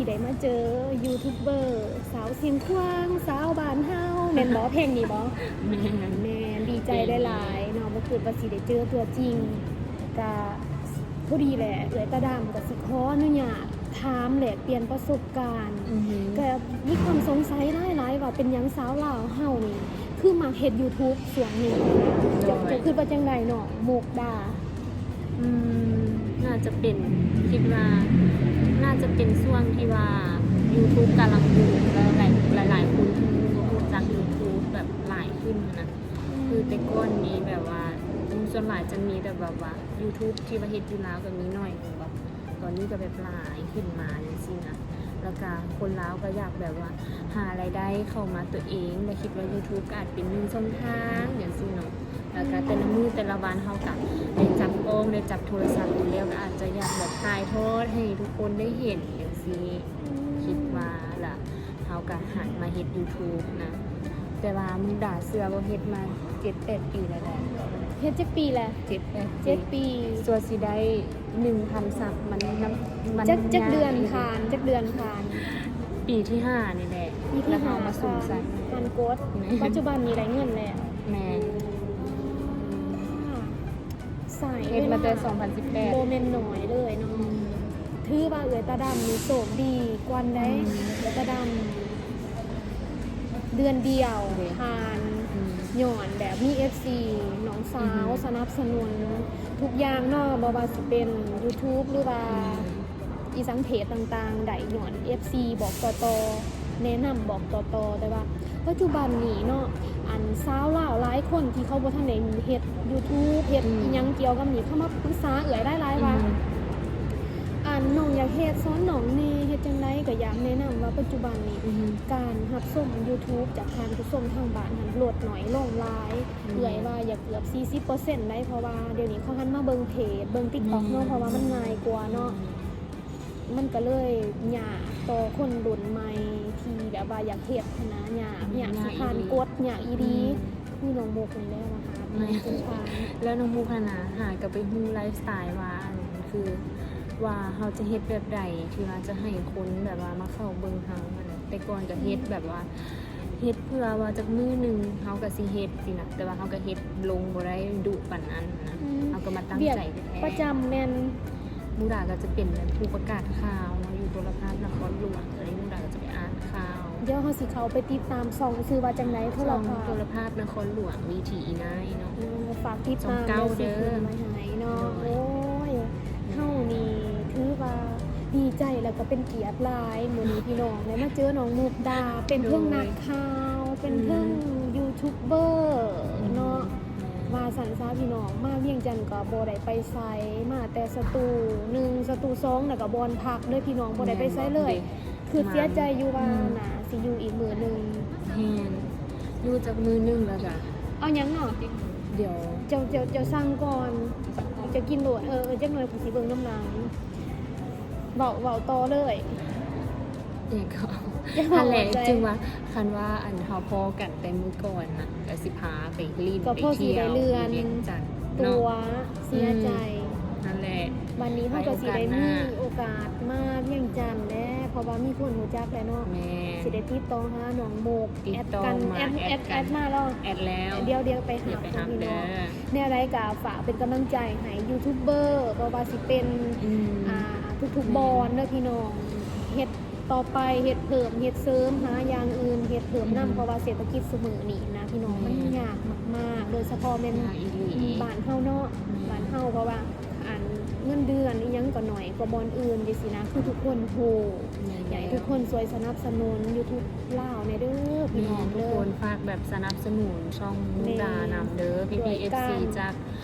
ໄດ້ມາເຈີຢູທູບເບີສາວຊຽງຂວາງ ສາວບ້ານເຮົາ ແມ່ນບໍ່? ເພງນີ້ບໍ່? ແມ່ນ ແມ່ນ ດີໃຈຫຼາຍໆເນາະ ບໍ່ຄິດວ່າຊິໄດ້ເຈີຕົວຈິງ. ກະພໍດີແຫຼະ ເອື້ອຍຕາດຳກໍຊິຂໍອະນຸຍາດຖາມແລກປ່ຽນປະສົບການ ອືຮຶ ກະມີຄວາມສົງໄສຫຼາຍໆວ່າເປັນຫຍັງສາວລາວເຮົານີ້ຄືມັກເຮັດຢູທູບຊ່ວງນີ້ນະ? ໂດຍ ເຈົ້າ ເຈົ້າຄິດວ່າຈັ່ງໃດເນາະ ມຸກດາ? ອືມ ໜ້າຈະເປັນ ຄິດວ່າໜ້າຈະເປັນຊ່ວງທີ່ວ່າຢູທູບກຳລັງບູມ ແລ້ວຫຼາຍໆຄົນຮູ້ ຮູ້ຈັກຢູທູບແບບຫຼາຍຂຶ້ນນະ. ອືມ ຄືແຕ່ກ່ອນນີ້ແບບວ່າ ສ່ວນຫຼາຍຈະມີແຕ່ແບບວ່າຢູທູບທີ່ວ່າເຮັດຢູ່ລາວກໍມີໜ້ອຍໜຶ່ງ ແບບຕອນນີ້ກໍແບບຫຼາຍຂຶ້ນມາຈັ່ງຊີ້ນະ. ແລ້ວກະຄົນລາວກໍຢາກແບບວ່າຫາລາຍໄດ້ເຂົ້າມາຕົວເອງ ແລະ ຄິດວ່າຢູທູບກໍອາດເປັນໜຶ່ງຊ່ອງທາງຈັ່ງຊີ້ເນາະ. ແລ້ວກະແຕ່ລະມື້ແຕ່ລະວັນເຮົາກະໄດ້ຈັບກ້ອງ ໄດ້ຈັບໂທລະສັບຢູ່ແລ້ວ ກໍອາດຈະຢາກແບບຖ່າຍທອດໃຫ້ທຸກຄົນໄດ້ເຫັນຈັ່ງຊີ້. ອືມ ຄິດວ່າລະ ເຮົາກະຫັນມາເຮັດຢູທູບນະ ແຕ່ວ່າມຸກດາເຊື່ອບໍ່ ເຮັດມາເຈັດແປດປີແລ້ວແຫຼະ. ເຮັດຈັກປີແລ້ວ? ເຈັດແປດປີ ເຈັດປີ ຊົ່ວຊິໄດ້ໜຶ່ງພັນຊັບ ມັນ ມັນ ຈັກ ຈັກເດືອນຜ່ານ ຈັກເດືອນຜ່ານ? ປີທີຫ້ານີ້ແຫຼະ ປີທີຫ້າ ແລ້ວເຮົາມາສຸມໃສ່ ພັນກົດ. ແມ່ນ ປັດຈຸບັນນີ້ໄດ້ເງິນແລ້ວ. ແມ່ນ ສາຍເວລາ ເຮັດມາແຕ່ສອງພັນສິບແປດ ບໍ່ແມ່ນໜ້ອຍເລີຍເນາະ. ອືມ ຖືວ່າເອື້ອຍຕາດຳນີ້ໂຊກດີກວ່າໃດ. ອືມ ເອື້ອຍຕາດຳເດືອນດຽວ ໂດຍ ຜ່ານ ອືມ ຍ້ອນແບບມີເອັຟຊີ ນ້ອງສາວ ອືຮຶ ສະໜັບສະໜູນທຸກຢ່າງເນາະ ບໍ່ວ່າຊິເປັນຢູທູບ ຫຼືວ່າ ອືມ ອີ່ສັງເພຈຕ່າງໆ ໄດ້ຍ້ອນເອັຟຊີບອກຕໍ່ໆ ແນະນຳບອກຕໍ່ໆ. ແຕ່ວ່າປັດຈຸບັນນີ້ເນາະ ອັນ ຊາວລາວຫຼາຍຄົນທີ່ເຂົາບໍ່ທັນໄດ້ເຮັດຢູທູບ ເຮັດ ອືມ ອີ່ຫຍັງກ່ຽວກັບນີ້ ເຂົາມາປຶກສາເອື້ອຍຫຼາຍໆວ່າ ອືມ ອັນ ນ້ອງຢາກເຮັດ ສອນນ້ອງແດ່ ເຮັດຈັ່ງໃດ? ກໍຢາກແນະນຳວ່າປັດຈຸບັນນີ້ ອືມ ການຮັບຊົມຢູທູບຈາກທ່ານຜູ້ຊົມທາງບ້ານຫັ້ນ ລົດໜ້ອຍລົງຫຼາຍ. ອືມ ເອື້ອຍວ່າຢາກເກືອບສີ່ສິບເປີເຊັນໄດ໋ ເພາະວ່າດຽວນີ້ເຂົາຫັນມາເບິ່ງເພຈ ເບິ່ງຕິກຕັອກເນາະ ອືມ ເພາະວ່າມັນງ່າຍກວ່າເນາະ. ອືມ ມັນກໍເລີຍຍາກຕໍ່ຄົນລຸ້ນໃໝ່ທີ່ແບບວ່າຢາກເຮັດຫັ້ນນະ ຍາກ ອືມ ຍາກ ຍາກ ຊິຜ່ານກົດ ຍາກອີ່ຫຼີ. ອືມ ຄືນ້ອງມຸກນີ້ແຫຼະວ່າຫາ ແມ່ນ ເສັ້ນທາງ. ແລ້ວນ້ອງມຸກຫັ້ນນະ ຫາກໍໄປຮູ້ໄລຟ໌ສະໄຕລ໌ວ່າ ອັນ ຄືວ່າເຮົາຈະເຮັດແບບໃດ ທີ່ວ່າຈະໃຫ້ຄົນແບບວ່າມາເຂົ້າເບິ່ງເຮົາຫັ້ນ. ແຕ່ກ່ອນກໍເຮັດ ອືມ ແບບວ່າ ເຮັດເພື່ອວ່າຈັກມື້ໜຶ່ງເຮົາກໍຊິເຮັດຊີ້ນະ ແຕ່ວ່າເຮົາກໍເຮັດລົງບໍ່ໄດ້ດຸປານນັ້ນນະ. ອືມ ເຮົາກໍມາຕັ້ງໃຈແທ້ໆ ປະຈຳແມ່ນ ມຸກດາກໍຈະເປັນຜູ້ປະກາດຂ່າວເນາະ ຢູ່ໂທລະພາບນະຄອນຫຼວງ. ຕອນນີ້ມຸກດາກໍຈະໄປອ່ານຂ່າວ. ດຽວເຮົາຊິເຂົ້າໄປຕິດຕາມຊ່ອງ ຊື່ວ່າຈັ່ງໃດ? ໂທລະພາບ ໂທລະພາບນະຄອນຫຼວງ ວິຖີອີ່ນາຍເນາະ. ເອີ ຝາກຕິດຕາມ ຊ່ອງເກົ້າເດີ ຊິຂຶ້ນໄວ້ໃຫ້ເນາະ. ໂດຍ ໂອ້ຍ ເຮົານີ້ຖືວ່າດີໃຈ ແລ້ວກໍເປັນກຽດຫຼາຍ ມື້ນີ້ພີ່ນ້ອງໄດ້ມາເຈີນ້ອງມຸກດາ ເປັນເທິງ ໂດຍ ນັກຂ່າວ ເປັນເທິງ ອືມ ຢູທູບເບີເນາະ. ອືມ ວ່າຊັ້ນຊະພີ່ນ້ອງ ມາວຽງຈັນກໍບໍ່ໄດ້ໄປໃສ ມາແຕ່ສະຕູໜຶ່ງ ສະຕູສອງ ແລ້ວກໍບ່ອນພັກເດີພີ່ນ້ອງ ບໍ່ໄດ້ໄປໃສເລີຍ. ແມ່ນບໍ່? ຄືເສຍໃຈຢູ່ວ່າ ອືມ ໜ້າຊິຢູ່ອີກມື້ໜຶ່ງ. ແມ່ນ ຢູ່ຈັກມື້ໜຶ່ງແລ້ວກະ ເອົາຫຍັງເນາະ? ດຽວ ເຈົ້າ ເຈົ້າ ເຈົ້າສັ່ງກ່ອນ ເຈົ້າກິນໂລດ. ເອີ ເອີ ຈັກໜ່ອຍຂ້ອຍຊິເບິ່ງນຳຫຼັງ. ເວົ້າ ເວົ້າຕໍ່ເລີຍ. ເອີ ກໍ ຫັ້ນແຫຼະ ຈຶ່ງວ່າ ຄັນວ່າ ອັນ ເຮົາພໍ້ກັນແຕ່ມື້ກ່ອນນະ ກໍຊິພາໄປຫຼິ້ນ ກໍພໍຊິໄດ້ເລື່ອນ ໄປທ່ຽວວຽງຈັນເນາະ. ຕົວະ ເສຍໃຈ. ອືມ ຫັ້ນແຫຼະ ບັດນີ້ເຮົາກໍຊິໄດ້ມີໂອກາດມາວຽງຈັນແຫຼະ ເພາະວ່າມີຄົນຮູ້ຈັກແລ້ວເນາະ. ແມ່ນ ຊິໄດ້ຕິດຕໍ່ຫານ້ອງມຸກ ຕິດຕໍ່ມາ ແອັດກັນ ແອັດ ແອັດ ແອັດມາເນາະ. ແອັດແລ້ວ ດຽວ ດຽວໄປຫາ ດຽວໄປຫາພີ່ນ້ອງເດີ. ແນວໃດກໍຝາກເປັນກຳລັງໃຈໃຫ້ຢູທູບເບີ ບໍ່ວ່າຊິເປັນ ອືມ ອ່າ ທຸກໆ ແມ່ນ ບ່ອນເດີພີ່ນ້ອງ ເຮັດຕໍ່ໄປ ເຮັດເພີ່ມ ເຮັດເສີມ ຫາຢ່າງອື່ນເຮັດເພີ່ມນຳ. ອືມ ເພາະວ່າເສດຖະກິດຊຸມື້ນີ້ນະພີ່ນ້ອງ ແມ່ນ ມັນຍາກມາກໆ ໂດຍສະເພາະແມ່ນ ຍາກອີ່ຫຼີ ບ້ານເຮົາເນາະ. ແມ່ນ ບ້ານເຮົາ ເພາະວ່າ ອັນ ເງິນເດືອນອີ່ຫຍັງກໍໜ້ອຍກວ່າບ່ອນອື່ນຈັ່ງຊີ້ນະ ຄືທຸກຄົນຮູ້. ແມ່ນແລ້ວ ຢາກໃຫ້ທຸກຄົນຊ່ວຍສະໜັບສະໜູນຢູທູບລາວແດ່ເດີພີ່ນ້ອງເດີ. ແມ່ນ ທຸກຄົນຝາກແບບສະໜັບສະໜູນຊ່ອງມຸກດານຳເດີ ແມ່ນ ພີ່ໆ ເອັຟຊີ ຈາກ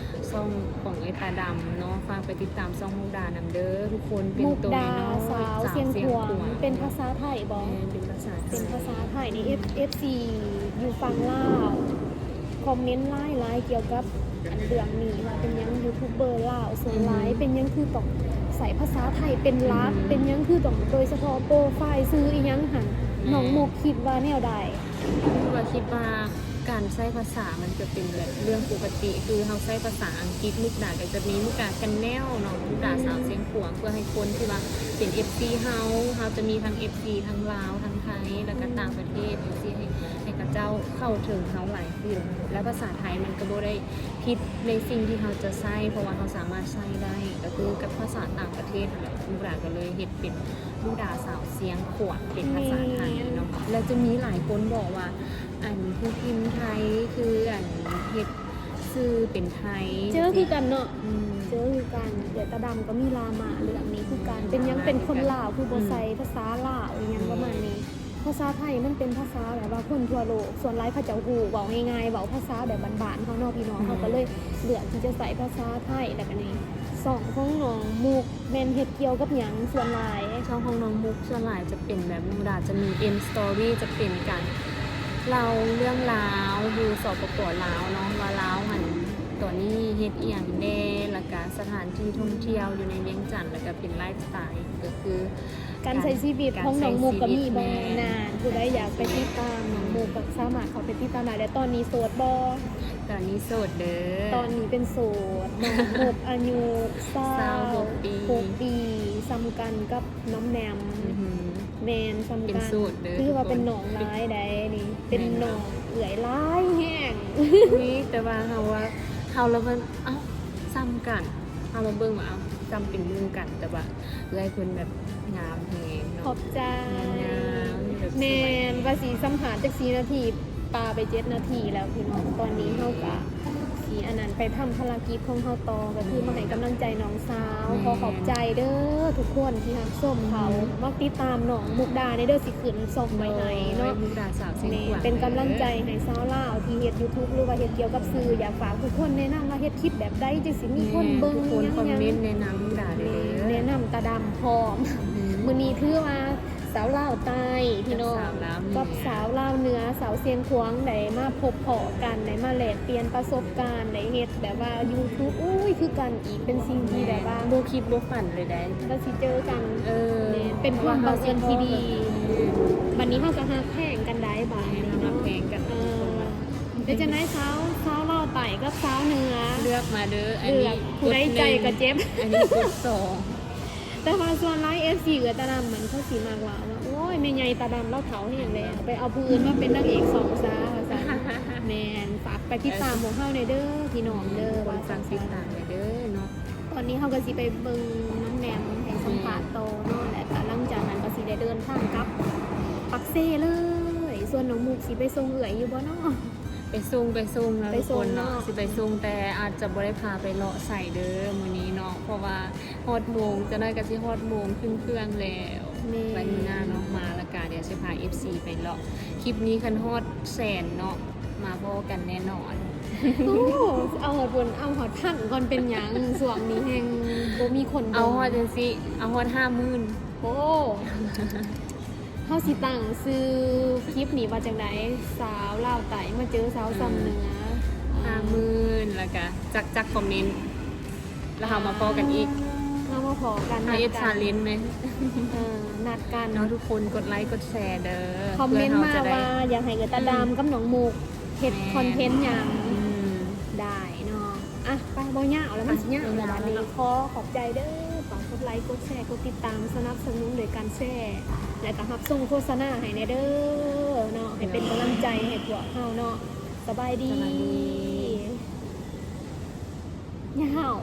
ຊ່ອງຂອງເອື້ອຍຕາດຳເນາະ. ຝາກໄປຕິດຕາມຊ່ອງມຸກດານຳເດີ ທຸກຄົນ. ເປັນໂຕນ້ອຍໆ ສາວຊຽງຂວາງ ເປັນພາສາໄທບໍ່? ແມ່ນ ເປັນພາສາໄທ ເປັນພາສາໄທນີ້. ເອັຟ ເອັຟຊີ ຢູ່ຝັ່ງລາວ ຄອມເມັນຫຼາຍໆ ກ່ຽວກັບອັນເລື່ອງນີ້ ວ່າເປັນຫຍັງຢູທູບເບີລາວສ່ວນຫຼາຍ ອືມ ເປັນຫຍັງຄືຕ້ອງໃຊ້ພາສາໄທເປັນຫຼັກ? ອືມ ເປັນຫຍັງຄືຕ້ອງ ໂດຍສະເພາະໂປຣໄຟລ໌ຊື່ອີ່ຫຍັງຫັ້ນ? ແມ່ນ ນ້ອງມຸກຄິດວ່າແນວໃດ? ຄືວ່າຄິດວ່າ ການໃຊ້ພາສາມັນຈະເປັນແບບເລື່ອງປົກກະຕິ ຄືເຮົາໃຊ້ພາສາອັງກິດ ມຸກດາກໍຈະມີມຸກດາ Channel ເນາະ ມຸກດາ ອືມ ສາວຊຽງຂວາງ ເພື່ອໃຫ້ຄົນທີ່ວ່າເປັນ ເອັຟຊີ ເຮົາ ເຮົາຈະມີທັງ ເອັຟຊີ ທັງລາວ ທັງໄທ ແລ້ວກໍ ອືມ ຕ່າງປະເທດ ເອັຟຊີ ໃຫ້ ໃຫ້ເຂົາເຈົ້າເຂົ້າເຖິງເຮົາຫຼາຍຂຶ້ນ ແລ້ວພາສາໄທມັນກໍບໍ່ໄດ້ຜິດໃນສິ່ງທີ່ເຮົາຈະໃຊ້ ເພາະວ່າເຮົາສາມາດໃຊ້ໄດ້ ກໍຄືກັບພາສາຕ່າງປະເທດຫັ້ນແຫຼະ ມຸກດາກໍເລີຍເຮັດເປັນມຸກດາສາວຊຽງຂວາງ ເປັນພາສາໄທເນາະ ແມ່ນ ແລ້ວຈະມີຫຼາຍຄົນບອກວ່າ ອັນຜູ້ພິມໄທຄືອັນເຮັດຊື່ເປັນໄທ ເຈີຄືກັນເນາະ ອືມ ເຈີຄືກັນ ເອື້ອຍຕາດຳກໍມີດຣາມາເລື່ອງນີ້ຄືກັນ ເປັນຫຍັງເປັນຄົນລາວຄືບໍ່ໃສ່ພາສາລາວ ອີ່ຫຍັງປະມານນີ້ ພາສາໄທມັນເປັນພາສາແບບວ່າຄົນທົ່ວໂລກສ່ວນຫຼາຍເຂົາເຈົ້າຮູ້ ເວົ້າງ່າຍໆ ເວົ້າພາສາແບບບ້ານໆເຮົາເນາະ ພີ່ນ້ອງເຮົາກໍເລີຍເລືອກທີ່ຈະໃສ່ພາສາໄທ ແລ້ວກໍນີ້ ຊ່ອງຂອງນ້ອງມຸກແມ່ນເຮັດກ່ຽວກັບຫຍັງສ່ວນຫຼາຍ? ຊ່ອງຂອງນ້ອງມຸກສ່ວນຫຼາຍຈະເປັນແບບ ມຸກດາຈະມີ End Story ຈະເປັນການເລົ່າເລື່ອງລາວຢູ່ ສປປ ລາວເນາະ ວ່າລາວຫັ້ນຕອນນີ້ເຮັດອີ່ຫຍັງແດ່ ແລ້ວກະສະຖານທີ່ທ່ອງທ່ຽວຢູ່ໃນວຽງຈັນ ແລ້ວກະເປັນໄລຟ໌ສະໄຕ ກໍຄື ການໃຊ້ຊີວິດຂອງນ້ອງມຸກກໍມີບໍ່ ການໃຊ້ຊີວິດ ແມ່ນ ນັ້ນ ຜູ້ໃດຢາກໄປຕິດຕາມນ້ອງມຸກກໍສາມາດເຂົ້າໄປຕິດຕາມໄດ້ ແລະ ຕອນນີ້ໂສດບໍ່? ຕອນນີ້ໂສດເດີ ຕອນນີ້ເປັນໂສດ ນ້ອງມຸກອາຍຸຊາວຫົກປີ ຫົກປີ ສ່ຳກັນກັບນ້ອມແນມ ອືຮຶ ແມ່ນ ສ່ຳກັນ ເປັນໂສດເດີ ຖືວ່າເປັນນ້ອງຫຼາຍໃດ໋ນີ້ ເປັນນ້ອງເອື້ອຍຫຼາຍແຮງ ອຸ້ຍ ແຕ່ວ່າເຮົາວ່າ ເຮົາລະເບິ່ງ ເອົ້າ ສ່ຳກັນ ເຮົາລະເບິ່ງວ່າ ເອົ້າ ສ່ຳເປັນໝູ່ກັນ ແຕ່ວ່າ ເອື້ອຍເພິ່ນແບບງາມແຮງເນາະ ຂອບໃຈ ງາມໆ ແບບ ແມ່ນ ສວຍ ວ່າຊິສຳພາດຈັກສີ່ນາທີ ປາໄປເຈັດນາທີແລ້ວພີ່ນ້ອງ ຕອນນີ້ເຮົາກະຊິອັນນັ້ນ ໄປທຳພາລະກິດຂອງເຮົາຕໍ່ ກໍຄືມາໃຫ້ກຳລັງໃຈນ້ອງສາວ ແມ່ນ ຂໍຂອບໃຈເດີທຸກຄົນທີ່ຮັບຊົມເຂົ້າ ອືຮຶ ມາຕິດຕາມນ້ອງມຸກດາແດ່ເດີ ຊິຂຶ້ນຊ່ອງໄວ້ໃຫ້ເນາະ ໂດຍ ມຸກດາສາວຊຽງຂວາງ ແມ່ນ ເປັນກຳລັງໃຈໃຫ້ສາວລາວທີ່ເຮັດຢູທູບ ຫຼືວ່າເຮັດກ່ຽວກັບສື່ ຢາກຝາກທຸກຄົນແນະນຳວ່າເຮັດ ຄລິບແບບໃດຈັ່ງຊິມີຄົນເບິ່ງ ແມ່ນ ທຸກຄົນຄອມເມັນແນະນຳມຸກດາເດີ ແມ່ນ ແນະນຳຕາດຳພ້ອມ ອືມ ມື້ນີ້ຖືວ່າສາວລາວໃຕ້ພີ່ນ້ອງ ກັບສາວລາວເໜືອ ກັບສາວລາວເໜືອ ສາວຊຽງຂວາງ ໄດ້ມາພົບພໍ້ກັນ ໄດ້ມາແລກປ່ຽນປະສົບການ ໄດ້ເຮັດແບບວ່າຢູທູບ ໂອ້ຍ ຄືກັນອີກ ເປັນສິ່ງທີ່ແບບວ່າ ແມ່ນ ບໍ່ຄິດບໍ່ຝັນເລີຍໃດ໋ ວ່າຊິເຈີກັນ ເອີ ແມ່ນ ເປັນຄວາມບັງເອີນທີ່ດີ ເພາະວ່າເຮົາຊິພໍກັນ ບັດນີ້ເຮົາກໍຮັກແພງກັນໄດ໋ ບາດນີ້ເນາະ ແມ່ນ ເຮົາຮັກແພງກັນ ເອີ ເປັນຈັ່ງໃດສາວ ສາວລາວໃຕ້ກັບສາວເໜືອ ເລືອກມາເດີ ອັນນີ້ ເລືອກ ຜູ້ໃດໃຈກໍເຈັບ ອັນນີ້ກົດສອງ ແຕ່ວ່າສ່ວນຫຼາຍເອັຟຊີເອື້ອຍຕາດຳ ມັນເຂົາຊິມັກວ່າ ໂອ້ຍ ແມ່ໃຫຍ່ຕາດຳລາວເຖົ້າແຮງແລ້ວ ໄປເອົາຜູ້ອື່ນມາເປັນນາງເອກຊ່ອງຊະ ວ່າຊັ້ນ ແມ່ນ ຝາກໄປຕິດຕາມພວກເຮົາແດ່ເດີ ພີ່ນ້ອງເດີ ວ່າຊັ້ນ ຝາກຕິດຕາມແດ່ເດີເນາະ ຕອນນີ້ເຮົາກໍຊິໄປເບິ່ງນ້ອງແນມໃຫ້ສຳພາດຕໍ່ເນາະ ແລ້ວກໍຫຼັງຈາກນັ້ນກໍຊິໄດ້ເດີນທາງກັບປາກເຊເລີຍ ສ່ວນນ້ອງມຸກຊິໄປສົ່ງເອື້ອຍຢູ່ບໍ່ເນາະ? ໄປສົ່ງ ໄປສົ່ງເນາະ ໄປສົ່ງເນາະ ທຸກຄົນເນາະ ຊິໄປສົ່ງ ແຕ່ອາດຈະບໍ່ໄດ້ພາໄປເລາະໃສເດີມື້ນີ້ເນາະ ເພາະວ່າຮອດໂມງ ຈັກໜ້ອຍກໍຊິຮອດໂມງຂຶ້ນເຄື່ອງແລ້ວ ແມ່ນ ໄປມື້ໜ້າເນາະ ມາແລ້ວກໍດຽວຊິພາເອັຟຊີໄປເລາະ ຄລິບນີ້ຄັນຮອດແສນເນາະ ມາພໍ້ກັນແນ່ນອນ ໂອ້ ເອົາຮອດພຸ້ນ ເອົາຮອດພັນກ່ອນ ເປັນຫຍັງ ຊ່ວງນີ້ແຮ່ງບໍ່ມີຄົນເບິ່ງ ເອົາຮອດຈັ່ງຊີ້ ເອົາຮອດຫ້າໝື່ນ ໂອ້ ເຮົາຊິຕັ້ງຊື່ຄລິບນີ້ວ່າຈັ່ງໃດ? ສາວລາວໃຕ້ມາເຈີສາວຊຳເໜືອ ອືມ ຫ້າໝື່ນ ແລ້ວກະຈັກ ຈັກຄອມເມັນ ແລ້ວເຮົາມາພໍ້ກັນອີກ ເຮົາມາພໍ້ກັນ ເຮົາເຮັດ challenge ແມ ເອີ ນັດກັນເນາະ ທຸກຄົນກົດໄລກົດແຊເດີ ຄອມເມັນມາວ່າຢາກໃຫ້ເອື້ອຍຕາດຳ ອືມ ກັບນ້ອງມຸກເຮັດ ແມ່ນ ຄອນເທັນຫຍັງ ອືມ ໄດ້ເນາະ ອ່ະ ໄປ ບໍ່ຍາວແລ້ວ ມັນຊິຍາວແລ້ວ ບັດນີ້ ຂໍຂອບໃຈເດີ ຝາກກົດໄລ ກົດແຊ ກົດຕິດຕາມ ສະໜັບສະໜູນໂດຍການແຊ ແລະກໍຮັບຊົມໂຄສະນາໃຫ້ແດ່ເດີເນາະ ໃຫ້ເປັນກຳລັງໃຈໃຫ້ພວກເຮົາເນາະ ສະບາຍດີ ສະບາຍດີ ຍາວ.